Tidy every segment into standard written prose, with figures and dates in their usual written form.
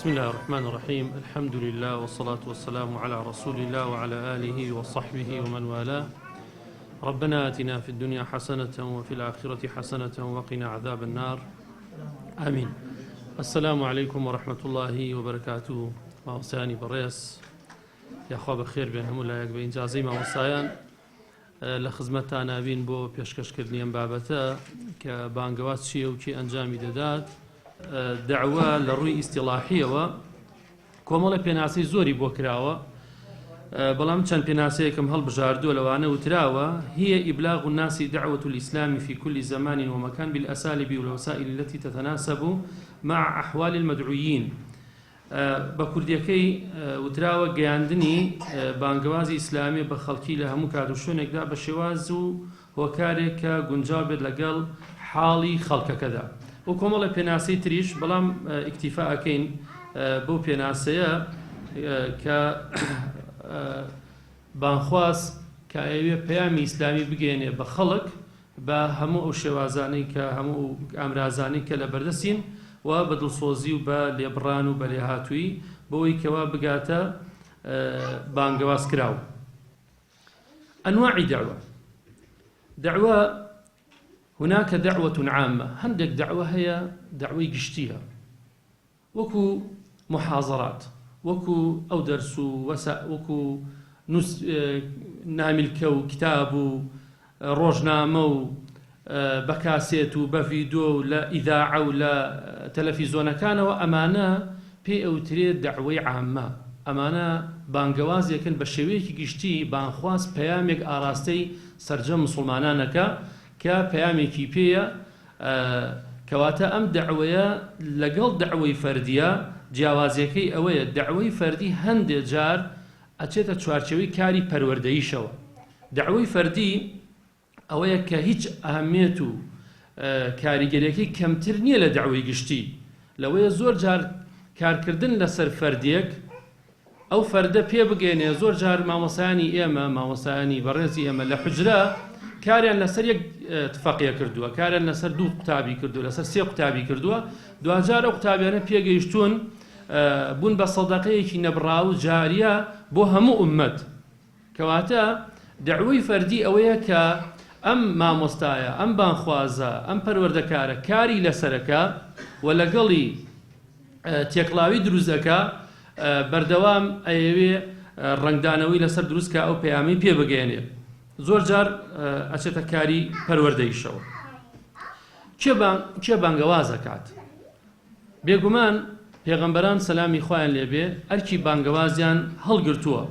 بسم اللە الرحمن الرحیم الحمد للە والصلاة والسلام علی رسول اللە وعلی آله وصحبه ومن والاه ربنا آتنا في الدنيا حسنة وفي الآخرة حسنة وقنا عذاب النار آمين السلام عليكم ورحمة الله وبركاته مامۆستایانی بەڕێز یاخوا بەخێر بێن هەموو لایەک بە ئینجازەی مامۆستایان لە خزمەتتان ئەبین بۆ پێشکەشکردنی ئەم بابەتە کە بانگەواز چییە و کێ ئەنجامی دەدات. دەعوە لە ڕووی ئیستیڵاحییەوە کۆمەڵە پێناسەی زۆری بۆ کراوە، بەڵام چەند پێناسەیەکم هەڵبژاردووە لەوانە وتراوە، هي إبلاغ الناس دعوة الإسلام في كل زمان ومكان بالأساليب والوسائل التي تتناسب مع أحوال المدعوين بە کوردیەکەی وتراوە گەیاندنی بانگەوازی ئیسلامیە بە خەڵکی لە هەموو کات و شوێنێکدا بە شێواز و هۆکارێک کە گونجاو بێت لەگەڵ حاڵی خەڵکەکەدا و کۆمەڵە پێناسەی تریش بەڵام ئیکتیفا ئەکەین بەو پێناسەیە کە بانگخواز کە ئەیەوێ پەیامی ئیسلامی بگەیەنێ بە خەڵک بە هەموو ئەو شێوازانەی کە هەموو ئەو ئامرازانەی کە لە بەردەستین و بە دڵسۆزی و بە لێبڕان و بە لێهاتوویی بۆی کەوا بگاتە بانگەوازکراو. ئەنواعی دەعوە دەعوە هناك دعوة عامة هەندێک دەعوە هەیە دەعوەی گشتیە وەکو موحازەرات، وەکو ئەو دەرس و وەسا وەکو نوس نامیلکە و کتاب و ڕۆژنامە و بە کاسێت و بە ڤیدۆ و لە ئیذاعە و لە تەلەفیزۆنەکانەوە ئەمانە پێی ئەوترێ دەعوەی عامە ئەمانە بانگەوازێکن بە شێوەیەکی گشتی بانگخواز پەیامێک ئاراستەی سەرجەم موسڵمانان ئەکا کە پەیامێکی پێیە کەواتە ئەم دەعوەیە لەگەڵ دەعوەی فەردیە جیاوازیەکەی ئەوەیە دەعوەی فەردی هەندێ جار ئەچێتە چوارچێوەی کاری پەروەردەییشەوە دەعوەی فەردی ئەوەیە کە هیچ ئەهمیەت و کاریگەریەکەی کەمتر نییە لە دەعوەی گشتی لەوەیە زۆر جار کارکردن لەسەر فەردێک ئەو فەردە پێ بگەیەنێ، زۆر جار مامۆستایانی ئێمە، مامۆستایانی بەڕێزی ئێمە لە حوجرە کاریان لەسەر یەک فەقێ کردووە، کاریان لەسەر دوو قوتابی کردووە، لەسەر سێ قوتابی کردووە، دواجار ئەو قوتابیانە پێگەیشتوون بوون بە سەدەقەیەکی نەبڕاو و جاریە بۆ هەموو ئوممەت. کەواتە دەعوەی فەردی ئەوەیە کە ئەم مامۆستایە، ئەم بانگخوازە، ئەم پەروەردەکارە کاری لەسەرەکە و لەگەڵی تێکڵاوی دروست ئەکا بەردەوام ئەیەوێ ڕەنگدانەوەی لەسەر دروست کا ئەو پەیامەی پێ بگەیەنێ زۆر جار ئەچێتە کاری پەروەردەیشەوە کێ کێ بانگەواز ئەکات بێگومان پێغەمبەران سەلامی خوایان لێبێ ئەرکی بانگەوازیان هەڵگرتووە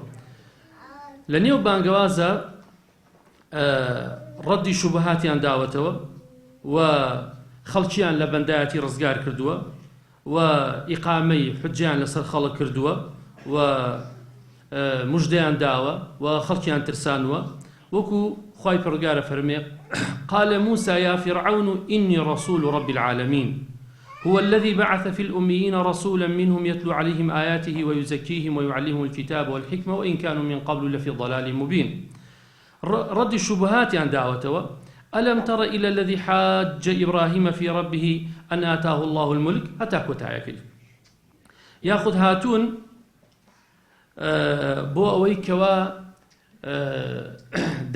لە نێو بانگەوازە ڕەدی شوبهاتیان داوەتەوە و خەڵکیان لە بەندایەتی ڕزگار کردووە و ئیقامەی حوجەیان لەسەر خەڵک کردووە و مژدەیان داوە و خەڵکیان ترسانووە وەکو خوای پەروەردگار ئەفەرمێ قال موسى يا فرعون إني رسول رب العالمين هو الذي بعث في الأميين رسولا منهم يتلو عليهم آياته ويزكيهم ويعلمهم الكتاب والحكمة وإن كانوا من قبل لفي ضلال مبين ڕەدی شوبهاتیان داوەتەوە، الم تر الی الذی حاج ابراهیم فی ربه ان آتاه اللە الملک هەتا کۆتایەکەی. یاخود هاتوون بۆ ئەوەی کەوا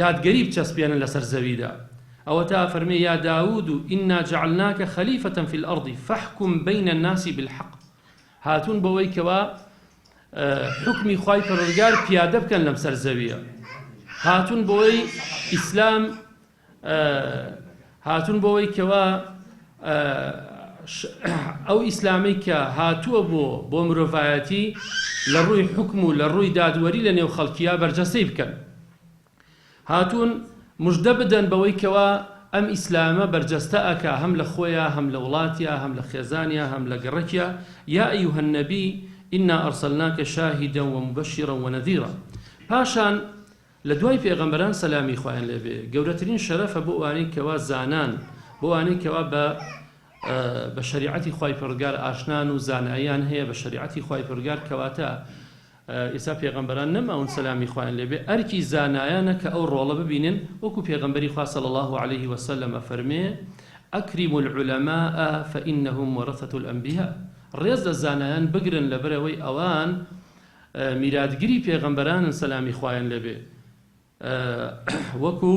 دادگەری بچەسپێنن لەسەر زەویدا ئەوەتا فەرمێ یا داود و ئینا جعلناک خلیفة فی الارض فاحکم بین الناس بالحق هاتوون بۆ ئەوەی کەوا حوکمی خوای پەروەردگار پیادە بکەن لەم سەر زەویە هاتوون بۆی ئیسلام هاتوون بۆی کەوا ئەو ئیسلامی کە هاتووە بۆ بۆ مرۆڤایەتی لە ڕووی حکم و لە ڕووی دادوەری لە نێو خەڵکییا بەرجەستەی بکەن هاتوون مژدە بدەن بەوەی کەوا ئەم ئیسلامە بەرجەستە ئەکا هەم لە خۆیا هەم لە وڵاتیا هەم لە خێزانیا هەم لە گەڕەکیا، یا ایها النبی انا ارسلناک شاهدا ومبشرا ونذیرا. پاشان لە دوای پێغەمبەران سەلامی خوایان لێ بێ گەورەترین شەرەفە بۆ ئەوانەی کەوا زانان بۆ ئەوانەی کەوا بە بە شەریعەتی خوای پەروەردگار ئاشنان و زاناییان هەیە بە شەریعەتی خوای پەروەردگار کەواتە ئێستا پێغەمبەران نەماون سەلامی خوایان لێ بێ ئەرکی زانایانە کە ئەو ڕۆڵە ببینن وەکو پێغەمبەری خوا صلی اللە علیه وسلم ئەفەرمێ اکرموا العلماء فانهم ورثة الانبیاء. ڕێز لە زانایان بگرن لەبەرئەوەی ئەوان میراتگری پێغەمبەرانن سەلامی خوایان لێبێ وەکو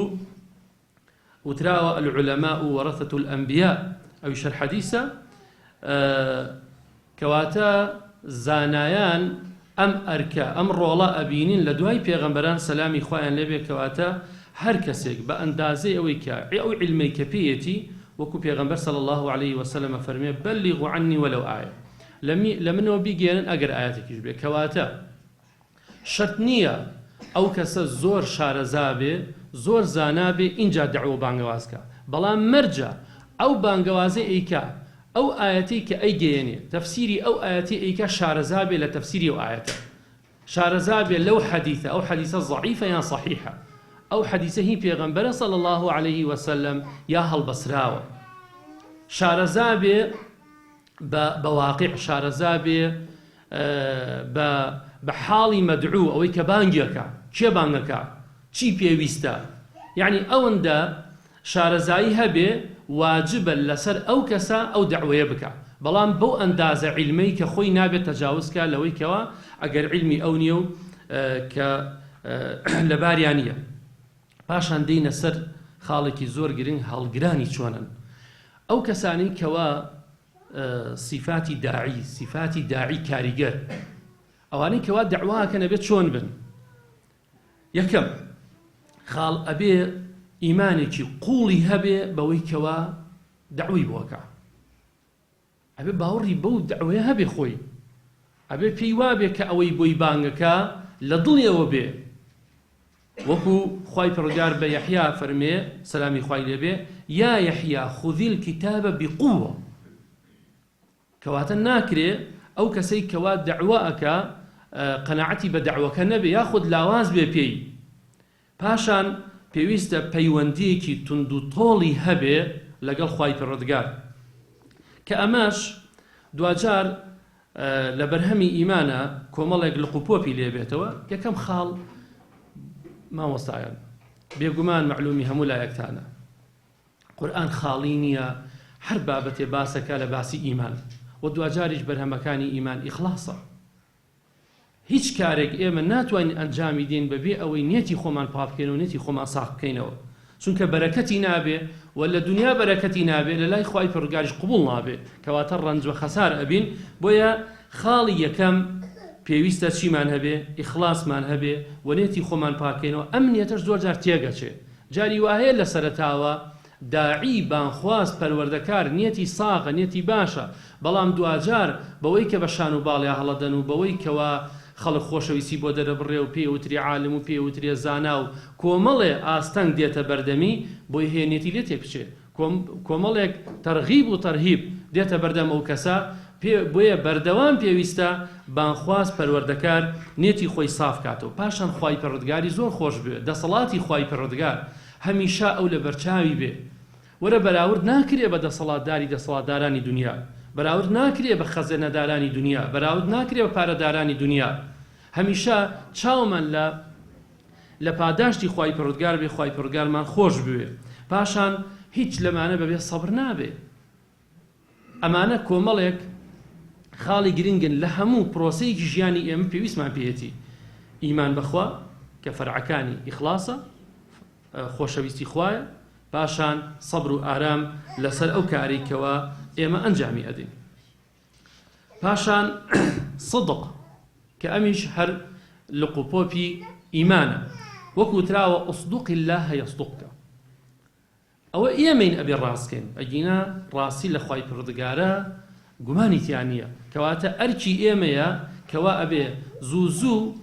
وتراوە العلماء ورثة الأنبیاء ئەویش هەر حەدیسە کەواتە زانایان ئەم ئەرکە ئەم ڕۆڵە ئەبینین لە دوای پێغەمبەران سەلامی خوایان لێبێ کەواتە هەر کەسێک بە ئەندازەی ئەوەی کە ئەو عیلمەی کە پێیەتی وەکو پێغەمبەر صلی اللە علیه وسلم ئەفەرموێ بلغوا عنی ولو آیە لە منەوە بیگەیەنن ئەگەر ئایەتێکیش بێ کەواتە شەرت نییە ئەو کەسە زۆر شارەزا بێ زۆر زانا بێ ئینجا دەعوە و بانگەواز کا بەڵام مەرجە ئەو بانگەوازەی ئەیکا ئەو ئایەتەی کە ئەیگەیەنێ تەفسیری ئەو ئایەتەی ئەیکا شارەزا بێ لە تەفسیری ئەو ئایەتە شارەزا بێ لەو حەدیثە ئەو حەدیثە زەعیفە یان صەحیحە ئەو حەدیثە هی پێغەمبەرە صلی اللە علیه وسلم یا هەڵبەسراوە شارەزا بێ بە واقع شارەزا بێ بە بە حاڵی مەدعو ئەوەی کە بانگێکە کێ بانگەکە چی پێویستە یعنی ئەوەندە شارەزایی هەبێ واجبە لەسەر ئەو کەسە ئەو دەعوەیە بکا بەڵام بەو ئەندازە عیلمەی کە خۆی نابێت تەجاوز کا لەوەی کەوا ئەگەر عیلمی ئەو نیە و کە لەباریا نیە. پاشان دێینە سەر خاڵێکی زۆر گرنگ هەڵگرانی چۆنن ئەو کەسانەی کەوا سیفاتی داعی سیفاتی داعی کاریگەر ئەوانەی کەوا دەعواکەن ئەبێت چۆن بن یەکەم خاڵ ئەبێ ئیمانێکی قوڵی هەبێ بەوەی کەوا دەعوی بۆکە ئەبێ باوەڕی بەو دەعوەیە هەبێ خۆی ئەبێ پێی وابێ کە ئەوەی بۆی بانگەکە لە دڵیەوە بێ وەکو خوای پەروەردگار بە یەحیا فەرمێ سەلامی خوای لێبێ یا یەحیا خذی الکتاب بقوە کەواتە ناکرێ ئەو کەسەی کەوا دەعوە ئەکا قەناعەتی بە دەعوەکە نەبێ یاخود لاواز بێ پێی پاشان پێویستە پەیوەندییەکی توندوتۆڵی هەبێ لەگەڵ خوای پەروەردگار کە ئەمەش دواجار لە بەرهەمی ئیمانە کۆمەڵێک لق و پۆپی لێ بێتەوە یەکەم خاڵ مامۆستایان بێگومان مەعلومی هەموو لایەکتانە قورئان خاڵی نییە هەر بابەتێ باسەکە لە باسی ئیمان و دواجاریش بەرهەمەکانی ئیمان ئیخلاصە هیچ کارێک ئێمە ناتوانین ئەنجامی دەین بەبێ ئەوەی نیەتی خۆمان پاک بکەینەوە نیەتی خۆمان ساغ بکەینەوە چونکە بەرەکەتی نابێ و لە دونیا بەرەکەتی نابێ لە لای خوای پەروەردگاریش قبوڵ نابێ کەواتە ڕەنج و خەسار ئەبین بۆیە خاڵی یەکەم پێویستە چیمان هەبێ ئیخلاسمان هەبێ و نێتی خۆمان پاک کەینەوە ئەم نیەتەش زۆر جار تێگەچێ جاری واهەیە لە سەرەتاوە داعی، بانگخواز، پەروەردەکار، نیەتی ساغە، نیەتی باشە، بەڵام دواجار بەوەی کە بە شان و باڵیا هەڵەدەن و بەوەی کەوا خەڵک خۆشەویستی بۆ دەرەبڕێ و پێی ئەوترێ عالم و پێی ئەوترێ زانا و کۆمەڵێ ئاستەنگ دێتە بەردەمی بۆی هەیە نیەتی لێ تێکبچێ کۆمەڵێک تەرغیب و تەرهیب دێتە بەردەم ئەو کەسە پێ بۆیە بەردەوام پێویستە بانگخواز پەروەردەکار نیەتی خۆی ساف کاتەوە پاشان خوای پەروەردگاری زۆر خۆش بوێ دەسەڵاتی خوای پەروەردگار هەمیشە ئەو لەبەرچاوی بێ. وەرە بەراورد ناکرێ بە دەسەڵاتداری دەسەڵاتدارانی دونیا، بەراورد ناکرێ بە خەزێنەدارانی دونیا، بەراورد ناکرێ بە پارەدارانی دونیا. هەمیشە چاومان لە لە پاداشتی خوای پەروەردگار بێ، خوای پەروەردگارمان خۆش بوێ. پاشان هیچ لەمانە بەبێ سەبر نابێ. ئەمانە کۆمەڵێک خاڵی گرنگن لە هەموو پرۆسەیەکی ژیانی ئێمە پێویستمان پێیەتی ئیمان بەخوا کە فەرعەکانی ئیخلاصە خۆشەویستی خوایە پاشان سەبر و ئارام لەسەر ئەو کارەی کەوا ئێمە ئەنجامی ئەدەین پاشان صدق کە ئەمیش هەر لق و پۆپی ئیمانە وەکو وتراوە اصدق الله یصدقک ئەوە ئێمەین ئەبێ ڕاست کەین ئەگینا ڕاستی لە خوای پەروەردگارە گومانی تیا نیە کەواتە ئەرکی ئێمەیە کەوا ئەبێ زوو زوو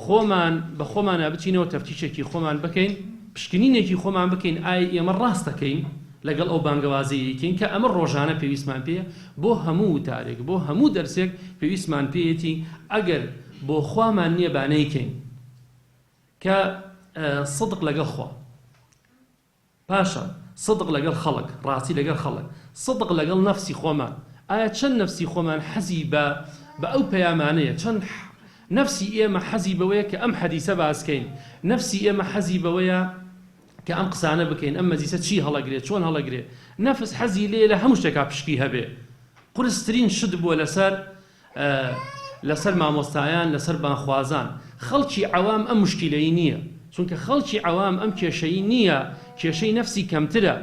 خۆمان بە خۆمانا بچینەوە تەفتیشێکی خۆمان بکەین پشکنینێکی خۆمان بکەین ئایا ئێمە ڕاست دەکەین لەگەڵ ئەو بانگەوازەی یکین کە ئەمە ڕۆژانە پێویستمان پێیە بۆ هەموو وتارێک بۆ هەموو دەرسێک پێویستمان پێیەتی ئەگەر بۆ خوامان نییە با نەیکەین کە سدق لەگەڵ خوا پاشان، سدق لەگەڵ خەڵک، ڕاستی لەگەڵ خەڵک، سدق لەگەڵ نەفسی خۆمان، ئایا چەند نەفسی خۆمان حەزی بە بە ئەو پەیامانەیە، چەند نەفسی ئێمە حەزی بەوەیە کە ئەم حەدیسە باس کەین، نەفسی ئێمە حەزی بەوەیە کە ئەم قسانە بکەین، ئەم مەجلیسە چی هەڵەگرێ، چۆن هەڵەگرێ، نەفس حەزی لێیە لە هەموو شتێکا پشکی هەبێ. قورسترین شت بووە لەسەر لەسەر مامۆستایان لەسەر بانخوازان خەڵکی عەوام ئەم مشکیلەی نییە چونکە خەڵکی عەوام ئەم کێشەی نییە کێشەی نەفسی کەمترە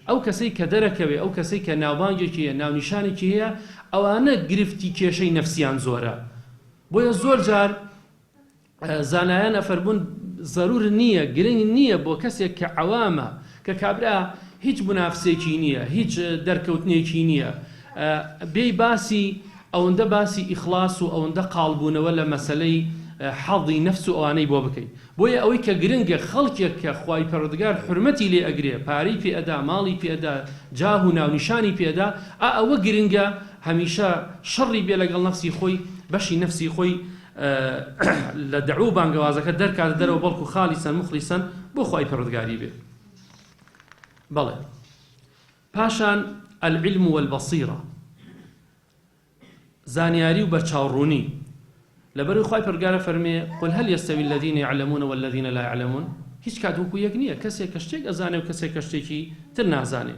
ئەو کەسەی کە دەرەکەوێ ئەو کەسەی کە ناوبانگێکی هەیە ناونیشانێکی هەیە ئەوانە گرفتی کێشەی نەفسیان زۆرە بۆیە زۆر جار زانایان ئەفەرموون زەرور نییە گرنگ نییە بۆ کەسێک کە عەوامە کە کابرا هیچ مونافسێکی نییە هیچ دەرکەوتنێکی نییە بێی باسی ئەوەندە باسی ئیخلاص و ئەوەندە قاڵبوونەوە لە مەسەلەی حەزی نەفس و ئەوانەی بۆ بکەی بۆیە ئەوەی کە گرنگە خەڵکێک کە خوای پەروەردگار حورمەتی لێ ئەگرێ پارەی پێ ئەدا ماڵی پێ ئەدا جاه و ناونیشانی پێ ئەدا ئا ئەوە گرنگە هەمیشە شەڕی بێ لەگەڵ نەفسی خۆی بەشی نەفسی خۆی لە دەعوە و بانگەوازەکە دەرکاتە دەرەوە بەڵکو خالیسەن موخلیسەن بۆ خوای پەروەردگاری بێ بەڵێ پاشان العلم والبصیرە زانیاری و بەرچاوڕوونی لەبەروی خوای پەروەردگارە فەرمێ قل هل يستوي الذين يعلمون والذين لا يعلمون هیچ کات وەکو یەک نییە کەسێک کە شتێک ئەزانێ و کەسێک کە شتێکی تر نازانێ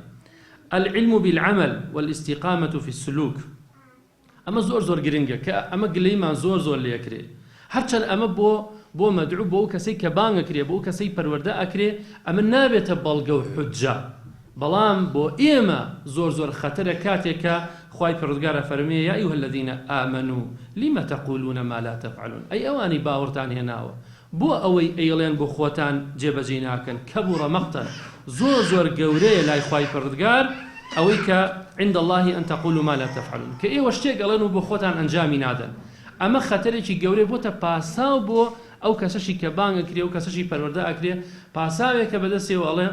العلم بالعمل والاستقامة في السلوك ئەمە زۆر زۆر گرنگە کە ئەمە گلەیمان زۆر زۆر لێ ئەکرێ هەرچەند ئەمە بۆ بۆ مەدعو بۆ ئەو کەسەی کە بانگ ئەکرێ بۆ ئەو کەسەی پەروەردە ئەکرێ ئەمە نابێتە بەڵگە و حوججە بەڵام بۆ ئێمە زۆر زۆر خەتەرە کاتێک کە خوای پەروەردگار ئەفەرموێ یا ایها الذین آمنوا لم تقولون ما لا تفعلون ئەی ئەوانەی باوەڕتان هێناوە بۆ ئەوەی ئەیڵێن بۆ خۆتان جێبەجێی ناکەن کبر مقتا زۆر زۆر گەورەیە لای خوای پەروەردگار ئەوەی کە عند اللە ان تقولوا ما لا تفعلون کە ئێوە شتێک ئەڵێن و بۆ خۆتان ئەنجامی نادەن ئەمە خەتەرێکی گەورەیە بۆتە پاساو بۆ ئەو کەسەشی کە بانگ ئەکرێ و کەسەشی پەروەردە ئەکرێ پاساوێکە بەدەستیەوە ئەڵێ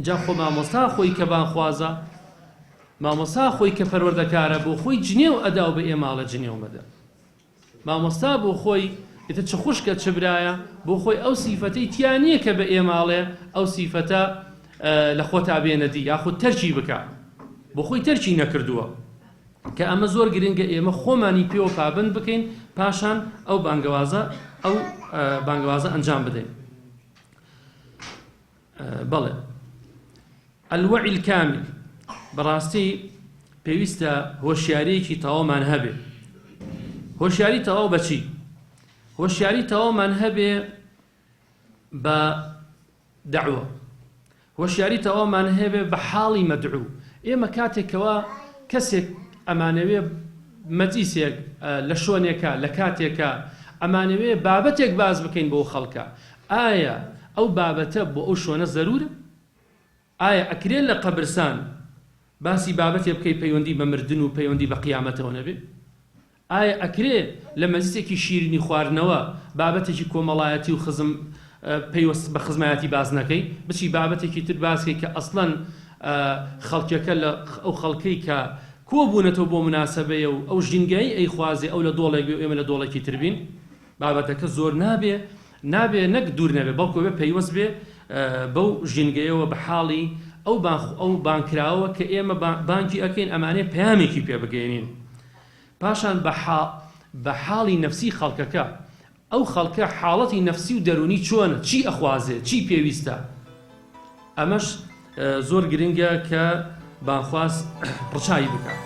جا خۆ مامۆستا خۆی کە بانخوازە مامۆستا خۆی کە پەروەردەکارە بۆ خۆی جنێو ئەدا و بە ئێمە ئەڵێ جنێو مەدە مامۆستا بۆ خۆی ئیتر چ خوشکە چ برایە بۆ خۆی ئەو سیفەتەی تیا نییە کە بە ئێمە ئەڵێ ئەو سیفەتە لە خۆتا بێنە دی یاخود تەرکی بکە بۆ خۆی تەرکی نەکردووە کە ئەمە زۆر گرنگە ئێمە خۆمانی پێوە پابند بکەین پاشان ئەو بانگەوازە ئەو بانگەوازە ئەنجام بدەین بەڵێ الوعی الکامل بەڕاستی پێویستە هۆشیاریەکی تەواومان هەبێ هۆشیاری تەواو بەچی هۆشیاری تەواومان هەبێ بە دەعوە هۆشیاری تەواومان هەبێ بە حاڵی مەدعو ئێمە کاتێکەوە کەسێک ئەمانەوێ مەجلیسێک لە شۆنێکە لە کاتێکە ئەمانەوێ بابەتێک باس بکەین بۆ خەڵکە ئایا ئەو بابەتە بۆ ئەو شۆنە زەرورە؟ ئایا ئەکرێ لە قەبرسان باسی بابەتێ بکەی پەیوەندی بە مردن و پەیوەندی بە قیامەتەوە نەبێ؟ ئایا ئەکرێ لە مەجلیسێکی شیرینی خواردنەوە بابەتێکی کۆمەڵایەتی و خزم پەیوەست بە خزمایەتی باس نەکەی بچی بابەتێکی تر باس کەی کە ئەسڵەن خەڵکەکە لە ئەو خەڵکەی کە کۆبوونەتەوە بۆ مناسەبەیە و ئەو ژینگەی ئەیخوازێ ئەو لە دۆڵێک بێ و ئێمە لە دۆڵێکی تر بین بابەتەکە زۆر نابێ نابێ نەک دوور نەبێ بەڵکو ئەبێ پەیوەست بێ بەو ژینگەیەوە بە حاڵی ئەو ئەو بانگکراوە کە ئێمە بانگی ئەکەین ئەمانەیە پەیامێکی پێ بگەیەنین پاشان بە بە حاڵی نەفسی خەڵکەکە ئەو خەڵکە حاڵەتی نەفسی و دەروونی چۆنە چی ئەخوازێ چی پێویستە ئەمەش زۆر گرنگە کە بانخواز ڕچاوی بکات.